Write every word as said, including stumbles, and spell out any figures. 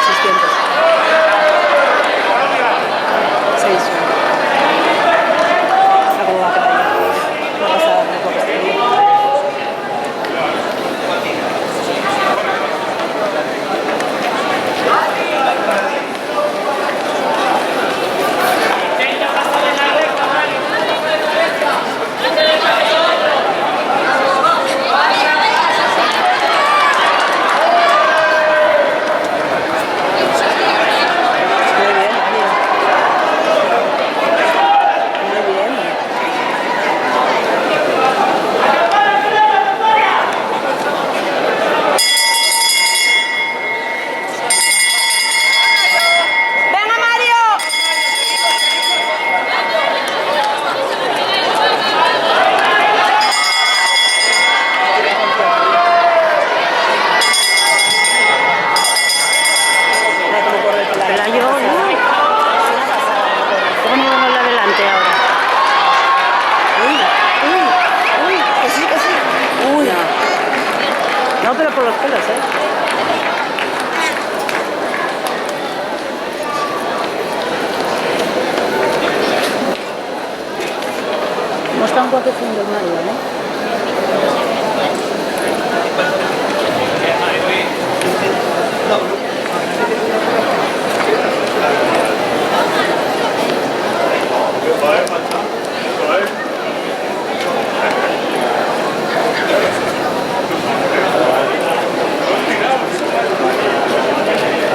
Seiscientos. Seis. Está como va a quedar. Una pasada, me acuerdo. Muy bien, Mario. Muy bien. ¡Venga, Mario! Pelayo, uy. ¿Cómo no llevarlo adelante ahora? Uy, uy, uy, que sí, que sí. Uy. No. No, pero por los pelos, ¿eh? No están guapeciendo el Mario, ¿eh?